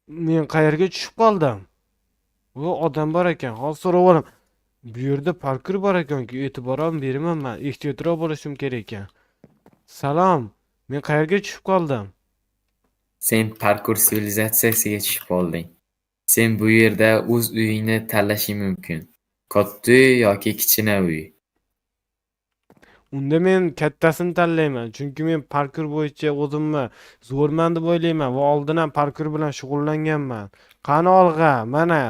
Men qayerga tushib qoldim? Bu odam bor ekan. Hozir so'rab olaman. Bu yerda parkur bor ekanki, e'tibor ham bermayman. Ehtiyotroq bo'lishim kerak ekan. Salom. Men qayerga tushib qoldim? Sen parkur sivilizatsiyasiga tushib qolding. Sen bu yerda o'z uyingni tanlashing mumkin. Katta uy yoki kichkina uy. Unda men kattasini tanlayman, chunki men parkur bo'yicha o'zimni zo'rman deb o'ylayman va oldin ham parkur bilan shug'ullanganman. Qani olg'a, mana.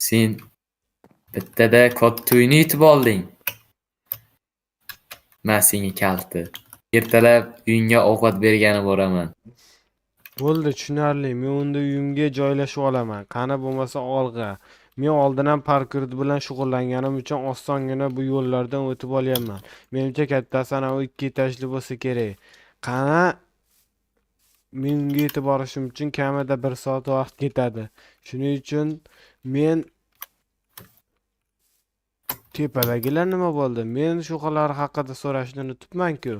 Sen bittada katta uyni yutib olding. Ma senga kalti. Ertalab uyingga ovqat bergani boraman. Bo'ldi, tushunarli. Men unda uyimga joylashib olaman. Qani bo'lmasa olg'a. Men oldin ham parkur bilan shug'ullanganim uchun osongina bu yo'llardan o'tib olyapman. Menimcha kattasi ana u 2 etajli bo'lsa kerak. Qani men unga yetib borishim uchun kamida 1 soat vaqt ketadi. Shuning uchun men tepadagilar nima bo'ldi? Men shu xalar haqida so'rashni unutibman-ku.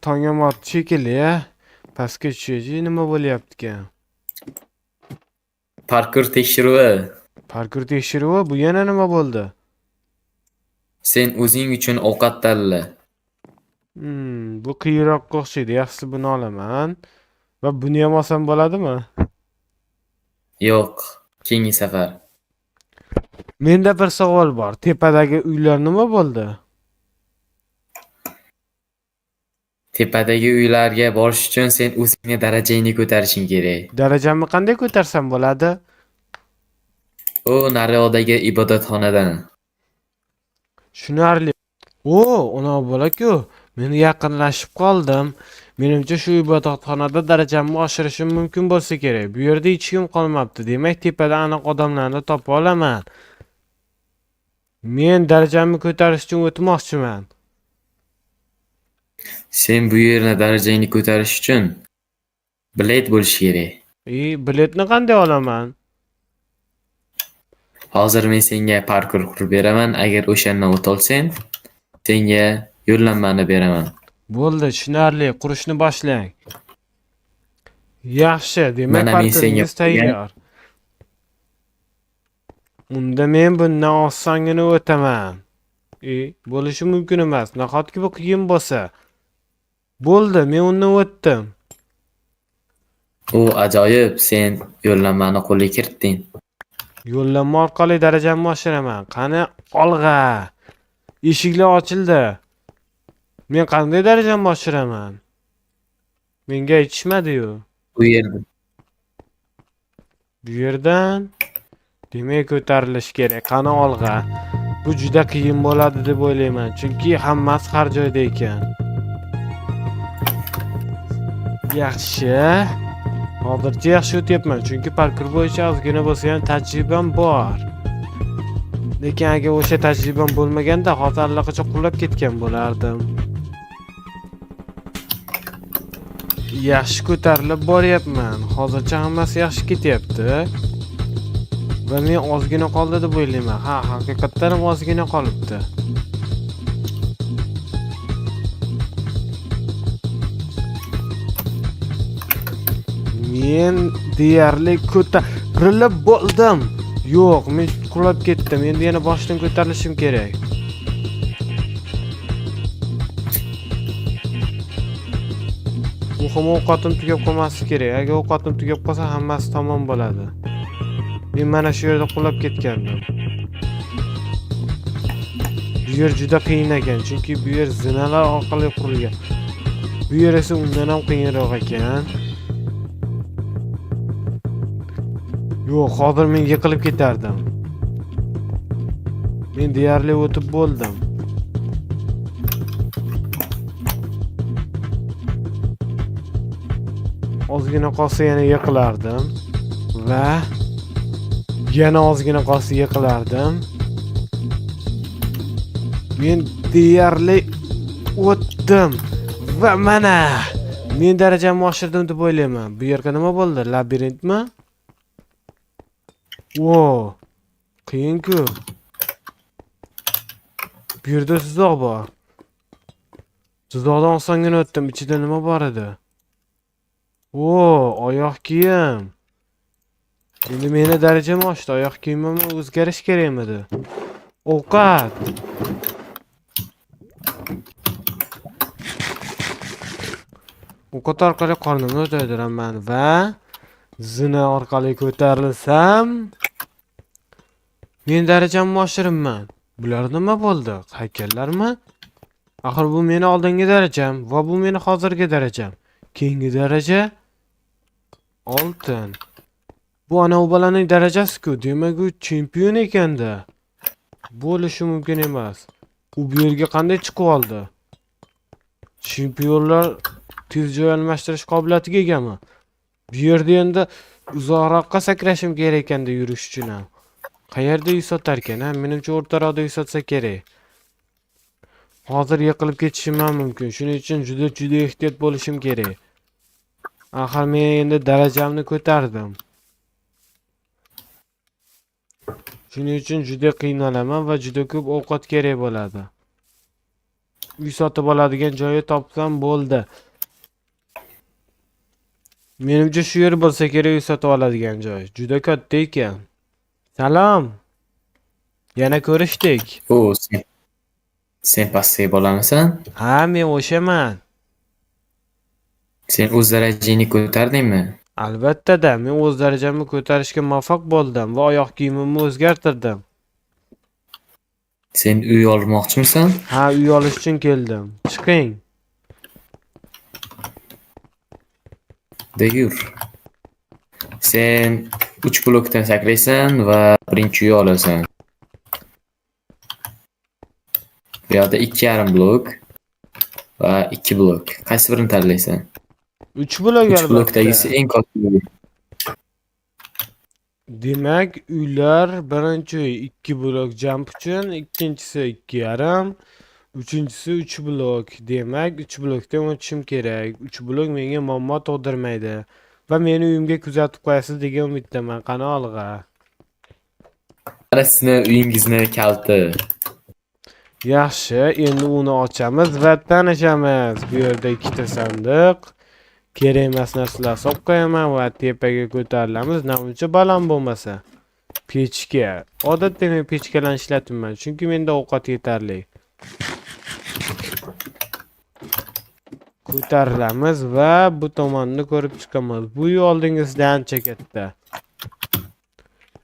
Tong ham otdi shekilli, ya. Pastga tushaychi, nima bo'lyapti ekan? Parkur tekshiruvi. Parkur tekshiruvi, bu yana nima bo'ldi? Sen o'zing uchun ovqat tanla. Bu qiyinroqqa o'xshaydi. Yaxshisi buni olaman. Va buni ham olsam bo'ladimi? Yo'q, keyingi safar. Menda bir savol bor. Tepadagi uylar nima bo'ldi? Tepadagi uylarga borish uchun sen o'zingni darajangni ko'tarishing kerak. Darajamni qanday ko'tarsam bo'ladi? U nariyoqdagi ibodatxonadan. Tushunarli. O, ona bola-ku. Men yaqinlashib qoldim. Menimcha shu ibodatxonada darajamni oshirishim mumkin bo'lsa kerak. Bu yerda hech kim qolmabdi. Demak, tepada aniq odamlarni topa olaman. Men darajamni ko'tarish uchun o'tmoqchiman. Sen bu yerni darajangni ko'tarish uchun bilet bo'lishi kerak. Biletni qanday olaman? Hozir men senga parkur qurib beraman. Agar o'shandan o'ta olsang, senga yo'llanmani beraman. Bo'ldi, tushunarli. Qurishni boshlang. Yaxshi, demak Mana men senga parkuringiz tayyor. Unda men bundan osongina o'taman. Bo'lishi mumkin emas. Nahotki bu qiyin bo'lsa? Bo'ldi, men undan o'tdim. U ajoyib, sen yo'llanmani qo'lga kiritding. Yo'llanma orqali darajamni oshiraman. Qani, olg'a. Eshiklar ochildi. Men qanday darajamni oshiraman? Menga aytishmadi-yu. Bu yerda. Bu yerdan demak ko'tarilish kerak. Qani olg'a. Bu juda qiyin bo'ladi deb o'ylayman, chunki hammasi har joyda ekan. Yaxshi. Hozircha yaxshi o'tyapman, chunki parkur bo'yicha ozgina bo'lsa ham tajribam bor. Lekin agar o'sha tajribam bo'lmaganda hozir allaqachon qulab ketgan bo'lardim. Yaxshi ko'tarilib boryapman. Hozircha hammasi yaxshi ketyapti. Va men ozgina qoldi deb o'ylayman. Ha, haqiqatdan ham ozgina qolibdi. Men deyarli ko'tarilib bo'ldim. Yo'q, men qulab ketdim. Endi yana boshdan ko'tarilishim kerak. Muhimi ovqatim tugab qolmasligi kerak. Agar ovqatim tugab qolsa, hammasi tamom bo'ladi. Men mana shu yerda qulab ketgandim. Bu yer juda qiyin ekan, chunki bu yer zinalar orqali qurilgan. Bu yer esa undan ham qiyinroq ekan. Yo'q, hozir men yiqilib ketardim. Men deyarli o'tib bo'ldim. Ozgina qolsa yana yiqilardim va yana ozgina qolsa yiqilardim. Men deyarli o'tdim va mana men darajamni oshirdim deb o'ylayman. Bu yerga nima bo'ldi? Labirintmi? Wo, qiyin-ku. Bu yerda tuzoq bor. Tuzoqdan osongina o'tdim. Ichida nima bor edi? O, oyoq kiyim. Endi meni darajam oshdi. Oyoq kiyimim o'zgarish kerakmidi? Ovqat. Ovqat orqali qornimni to'ydiraman va zina orqali ko'tarilsam men darajamni oshiribman. Bular nima bo'ldi? Haykallarmi? Axir bu meni oldingi darajam va bu meni hozirgi darajam. Keyingi daraja oltin. Bu ana u bolaning darajasi-ku. Demak, u chempion ekanda. Bo'lishi mumkin emas. U bu yerga qanday chiqib oldi? Chempionlar tez joy almashtirish qobiliyatiga egami? Bu yerda endi uzoqroqqa sakrashim kerak ekanda yurish uchun ham. Qayerda uy sotarkan, ha? Menimcha o'rtaroqda uy sotsa kerak. Hozir yiqilib ketishim ham mumkin. Shuning uchun juda-juda ehtiyot bo'lishim kerak. Axir men endi darajamni ko'tardim. Shuning uchun juda qiynalaman va juda ko'p ovqat kerak bo'ladi. Uy sotib oladigan joyi topsam bo'ldi. Menimcha shu yer bo'lsa kerak uy sotib oladigan joy. Juda katta ekan. Salom. Yana ko'rishdik. O, sen pastdagi bolamisan? Ha, men o'shaman. Sen o'z darajangni ko'tardingmi? Albatta-da, men o'z darajamni ko'tarishga muvaffaq bo'ldim va oyoq kiyimimni o'zgartirdim. Sen uy olmoqchimisan? Ha, uy olish uchun keldim. Chiqing. Da yur. Sen 3 blokdan sakraysan va birinchi uy olasan. Bu yoqda 2,5 blok va 2 blok. Qaysi birini tanlaysan? 3 blok 3 albatta. blokdagisi eng katta uy. Demak, uylar birinchi uy 2 blok jump uchun, ikkinchisi 2,5, uchinchisi 3 blok. Demak, 3 blokdan o'tishim kerak. 3 blok menga muammo tug'dirmaydi. Va meni uyimga kuzatib qo'yasiz degan umiddaman. Qani olg'a. Mana sizni uyingizni kaliti. Yaxshi, endi uni ochamiz va tanishamiz. Bu yerda ikkita sandiq. Kerak emas narsalar solib qo'yaman va tepaga ko'tarilamiz. Namuncha baland bo'lmasa. Pechka. Odatda men pechkalarni ishlatmayman, chunki menda ovqat yetarli. Ko'tarilamiz va bu tomonni ko'rib chiqamiz. Bu uy oldingizdan ancha katta.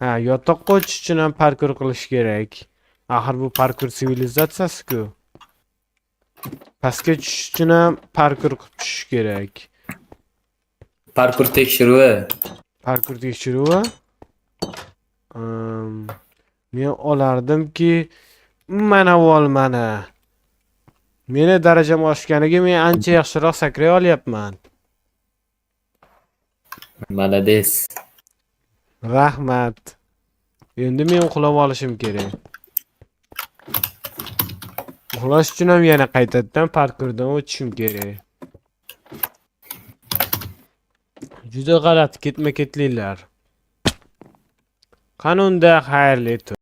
Ha, yotoqqa o'tish uchun ham parkur qilish kerak. Axir bu parkur sivilizatsiyasi-ku. Pastga tushish uchun ham parkur qilib tushish kerak. Parkur tekshiruvi. Parkur tekshiruvi. Men olardimki, mana bu olmani. Meni darajam oshganiga men ancha yaxshiroq sakray olyapman. Malades. Rahmat. Endi men uxlab olishim kerak. Uxlash uchun ham yana qaytadan parkurdan o'tishim kerak. Juda g'alati ketma-ketliklar. Qani unda xayrli tun.